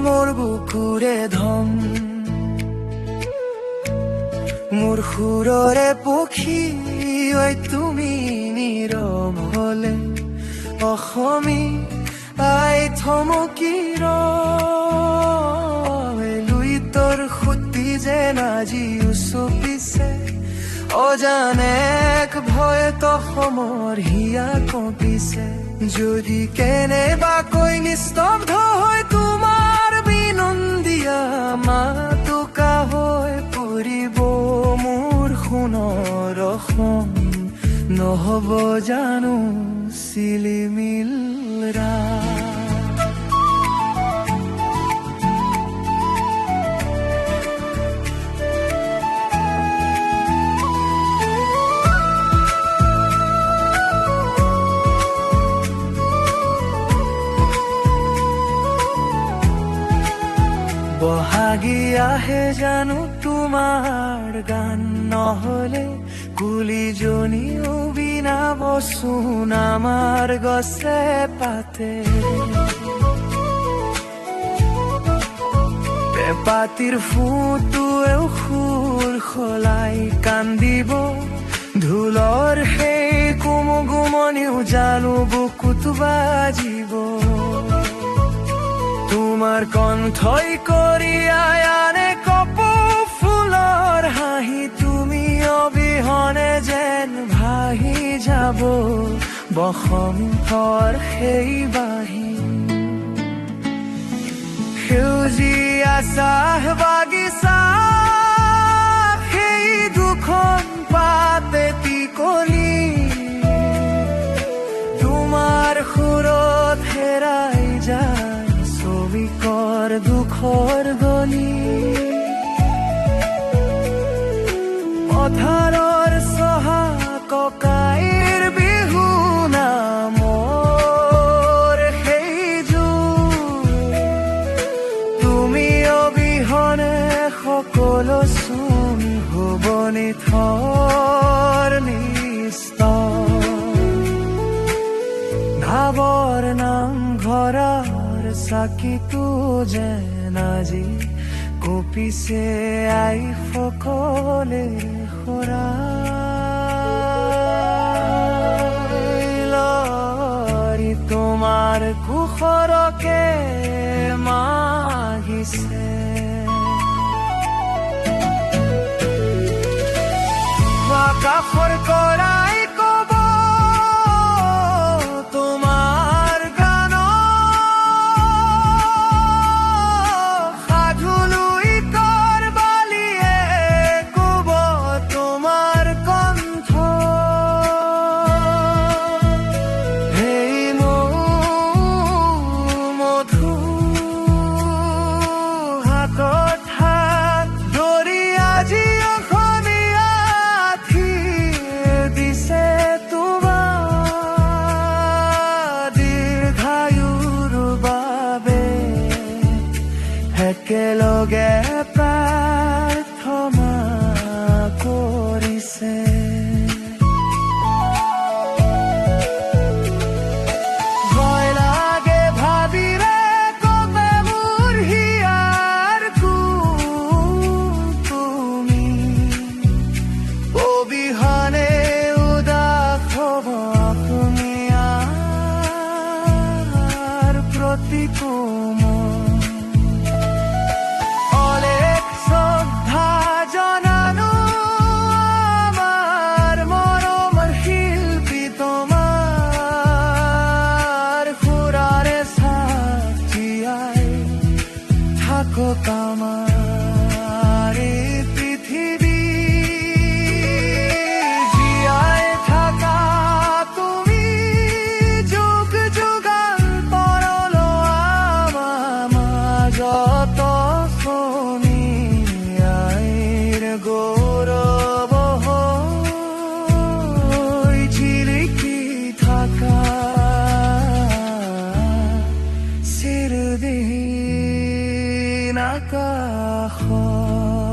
মোৰ বুকুৰে ধন, মোৰ সুৰৰে পক্ষী, ঐ তুমি নীৰৱ হলে অসমী আই থমকি ৰয়। লুইতৰ সুতি যেন আজি উচপিছে, অজান এক ভয়ত অসমৰ হিয়া কঁপিছে। যদি কেনেবাকৈ নিস্তব্ধ হৈ তোমাৰ বিনন্দিয়া মাতুকা হৈ পৰিব মোৰ সোণৰ অসম, নহ'ব জানো চিলিমিল ৰাত? বহাগী আহে জানো তোমাৰ গান নহলে, কুলিজনীও বিনা বচোন আমাৰ গছে পাতে। পেঁপাটিৰ ফুটোৱেও সুৰ সলাই কান্দিব, ঢোলৰ সেই কুমগুমনিও জানো বুকুত বাজিব। তোমাৰ কণ্ঠই কঢ়িয়াই আনে কপৌ ফুলৰ হাঁহি, তুমি অবিহনে যেন ভাহি যাব বসন্তৰ সেই বাঁহী। সেউজীয়া চাহ বাগিচা, সেই দুখন পাতে টিকলি, তোমাৰ সুৰত হেৰাই যায় শ্ৰমিকৰ দুখৰ গলি। পথাৰৰ চহা ককাইৰ বিহু নামৰ সেই জোৰ, তুমি অবিহনে সকলো চোন হ'ব নিথৰ নিস্তৰ। ধাবৰ নামঘৰৰ চাকিটো যেন আজি কঁপিছে আই সকলে লৰি তোমাৰ কুশৰকে মাগিছে। আকাশৰ কৰাই কব তোমাৰ গান, সাধু লুইতৰ বালিয়ে কব তোমাৰ কণ্ঠ। সেই মধু হাতত হাত ধৰি আজি অসমীয়া দিছে। দিন আকাশত।